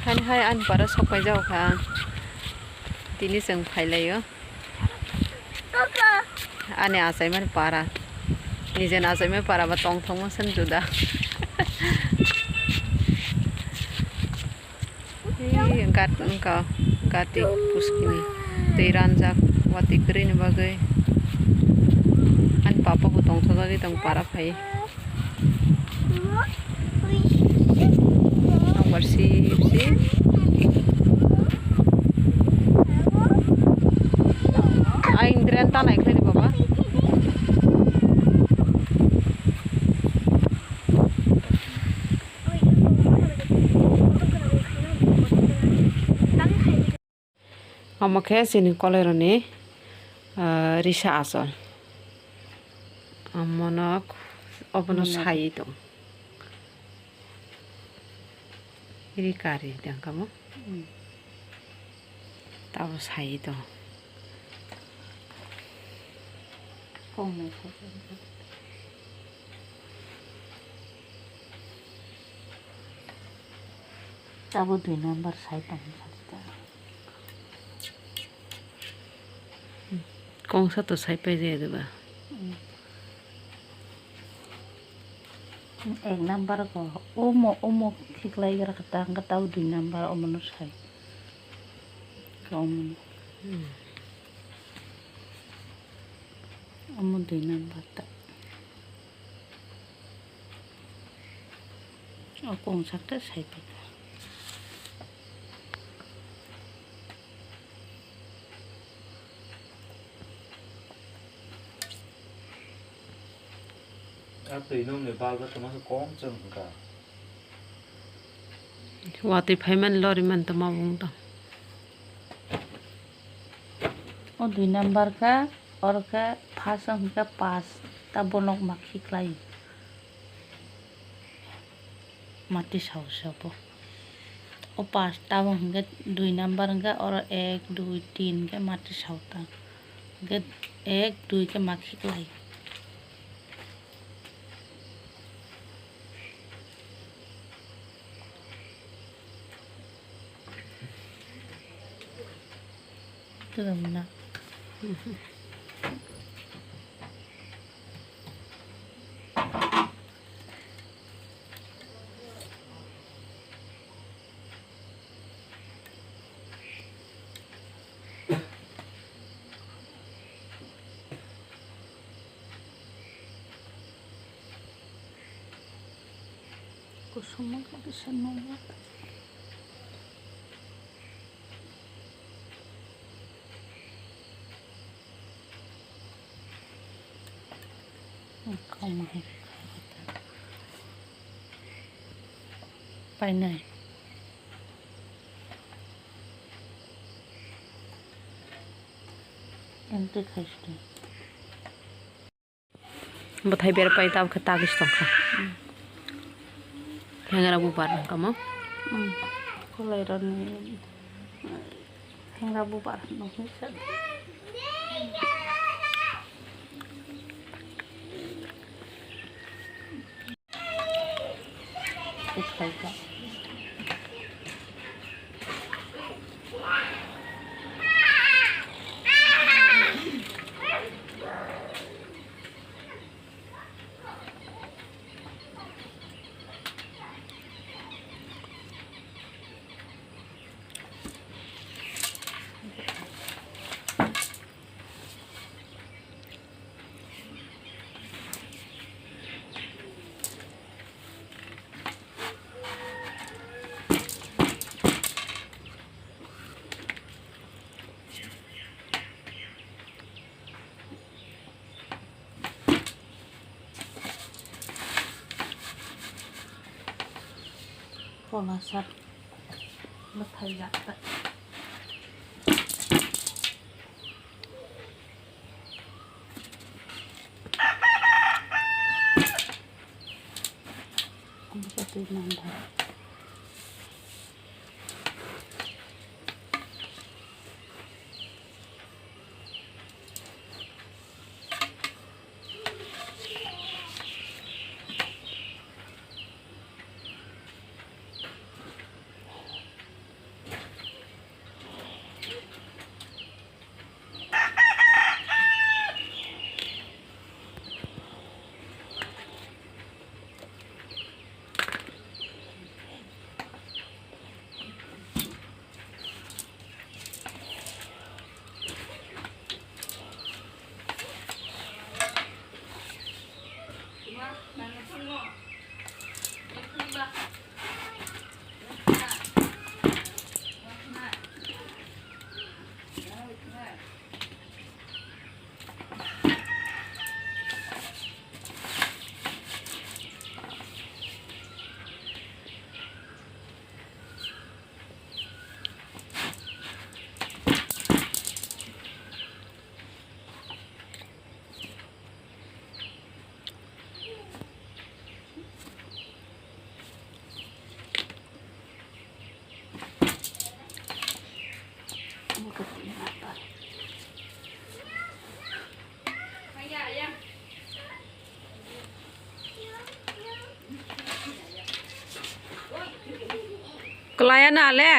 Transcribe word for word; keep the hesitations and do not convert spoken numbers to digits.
Hani hai ani para sok paijak kha. Tini chwng phailaio. Ani achaimani para. Nijeni achaimani para ba tongthokma se juda. Ei, gat-, wngkha gati puskini twi ranjak, watwi kwrwini bagwi. Ani papa bo tongthokjagwi tong para phai. Nokbar sip sip. Ayang drain ta nai khlai di baba. Omo khe chini kolairokni, ah, risa achar. Omono, obono hmm, sai tong. Ri kari tang kamo. Hmm. Tabo sai tong. Kong nai kho. Tabo dui number sai tong. Kongsa to sai pai jaya de ba? Hmm. Ek number ko omo, omo khiklai gra kha ta, hwnkhe tabo dui number omono sai. Omono. Hmm. Omo dui number ta. O kongsa ta sai pai. A twi nungni bulb tongma se kom chwng wngkha. Watwi phaimani loriman tongma bo wng tong. O dui number kha, oro khe first wng khe pass, ta bonok ma khiklai. Mati sao se bo. O pass ta bo hwnkhe dui number hwnkhe oro ek, dui, tin hwnkhe mati sao ta. Hwnkhe ek, dui khe ma khiklai. Twrwngna. Kusuma kisa nungya. Koma hai. Painai. Ente khaiste. Bwthai berpai tabukhe tagis tongkha. Hengra bubar nangkamo. Hmm. Kholairokni hengra bubar nuknisa. Kola sak bwthai jak ta. Ang sa twi nang ba. Kwlaiya na le.